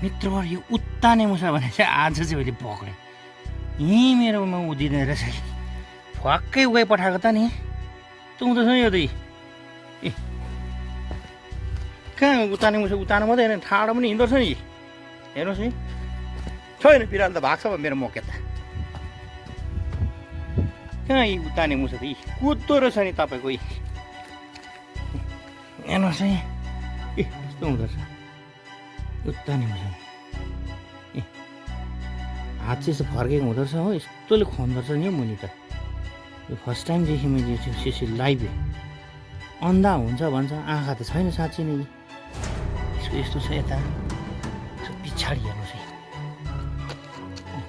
मित्रवर यो उत्ताने मुसा भने चाहिँ आज चाहिँ मैले पक्रेँ। यहीँ मेरोमा उदिँदो रहेछ कि फक्कै उगाइ पठाएको त नि। त हुँदैछ नि यो त ए कहाँ उताने मुसा उतानो मात्रै होइन ठाडो पनि हिँड्दो रहेछ नि। हेर्नुहोस् है छैन बिरालो त भएको छ मेरो मकै त कहाँ यी उताने मुसा त यी कुद्दो रहेछ नि तपाईँको यी हेर्नुहोस् है ए यस्तो हुँदो रहेछ उत्ताने मुसा ए हात चाहिँ यस्तो फर्केको हुँदो रहेछ हो यस्तोले खन्दो रहेछ नि हौ मुनि त यो फर्स्ट टाइमदेखि मैले सिसी लाइभ अन्धा हुन्छ भन्छ आँखा त छैन साँच्ची नै यसको यस्तो छ यता यसो पछाडि हेर्नुहोस् है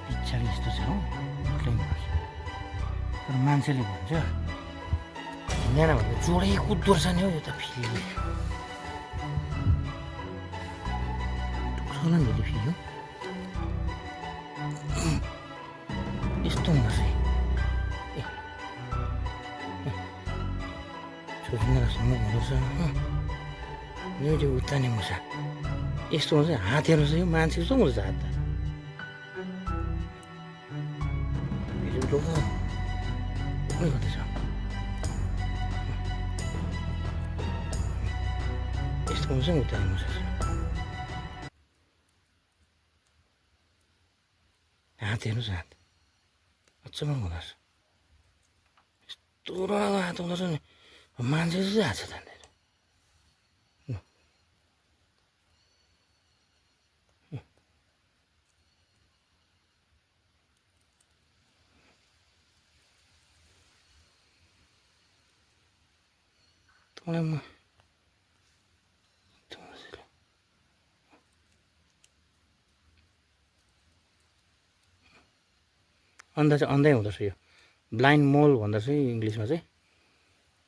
पछाडि यस्तो छ हो तर मान्छेले भन्छ हिँडेन भने जोडै कुद्दो रहेछ नि हौ यो त फेरि टुक्राउन नि फेरि हो यस्तो हुँदो रहेछ छोरीसँग हुँदो रहेछ यो चाहिँ उत्ताने मुसा यस्तो हुन्छ हात हेर्नुहोस् यो मान्छे कस्तो हुँदो रहेछ हात त गर्दैछ यस्तो हुन्छ नि उत्ताने मुसा हात हेर्नुहोस् हात अचम्म हुँदो रहेछ यस्तो रगो हात हुँदो रहेछ नि मान्छे चाहिँ हात छ त अन्धा चाहिँ अन्धै हुँदो रहेछ यो ब्लाइन्ड मोल भन्दो रहेछ इङ्ग्लिसमा चाहिँ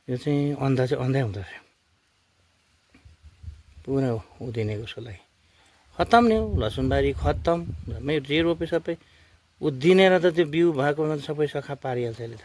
यो चाहिँ अन्धा चाहिँ अन्धै हुँदो रहेछ पुरा उधिने उसको लागि खत्तम नि हौ लसुनबारी खत्तम जे रोपे सबै उधिनेर त त्यो बिउ भएकोमा सबै सखा पारिहाल्छ यसले त